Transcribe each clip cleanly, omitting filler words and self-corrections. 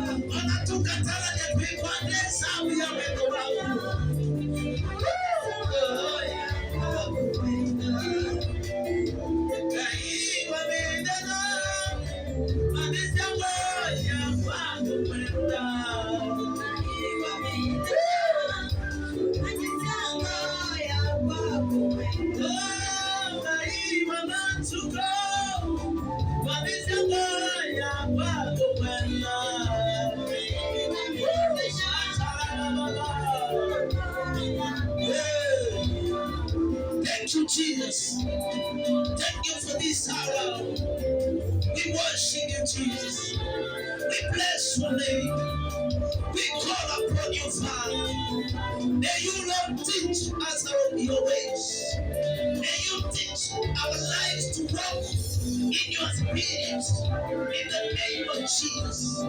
Wanatukatala nikuipande sabu ya wendo wangu. Thank you, Jesus. Thank you for this hour. We worship you, Jesus. We bless your name. We call upon you, Father. May you, Lord, teach us your ways. May you teach our lives to walk in your spirit. In the name of Jesus.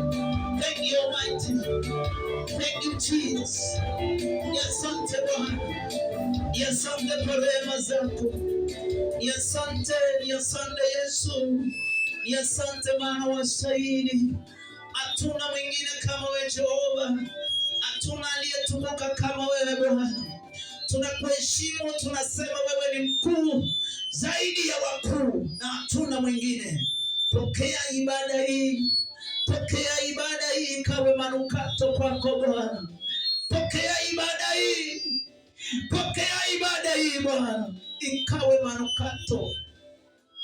Thank you, Almighty. Thank you, Jesus. Asante Bwana. Asante kwa rehema zako. Asante, asante Yesu. Asante maana wastahili. Hatuna mwingine kama wewe Jehova, hatuna aliyetukuka kama wewe Bwana. Tunakuheshimu, tunasema wewe ni mkuu zaidi ya wakuu na hatuna mwingine. Pokea ibada hii, pokea ibada hii ikawe manukato kwako Bwana. Pokea ibada hii, pokea ibada hii Bwana, ikawe manukato,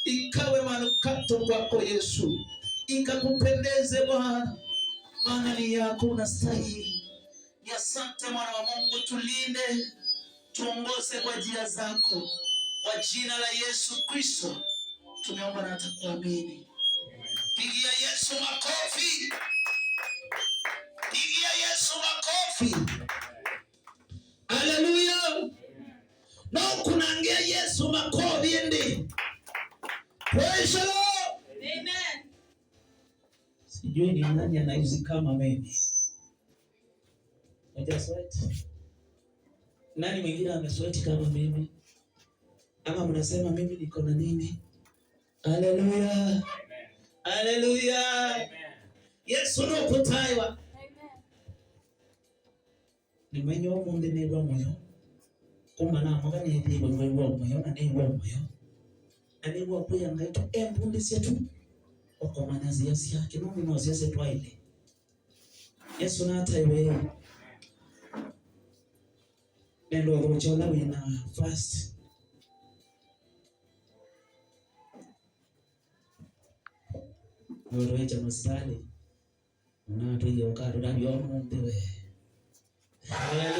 ikawe manukato kwako Yesu, ikakupendeze Bwana, maana ni yako unastahili. Ni asante mwana wa Mungu, tulinde, tuongoze kwa njia zako, kwa jina la Yesu Kristo tumeomba na atakuamini. Pigia Yesu makofi, pigia Yesu makofi. Haleluya! No kunangia Yesu makofi ndi. Praise the Lord. Amen. Sijui ni nani anaizi kama mimi. Hujasweat? Nani mwingine amesweat kama mimi? Ama mnasema mimi niko na nini? Haleluya. Haleluya. Yesu nokutaiwa. Amen. Nimenye omundu nigwa moyo. Kuma namoga nithigwa ngwigwa moyo na nigwa moyo. Na nigwa kuya ngaitu embundi sietu okomanya zia ciake no no cia twaile. Yesu nataiwe. Nendo thuchola wina fast. Noroecha masali. Unatwiga ukarura byomunthi we. Haleluya.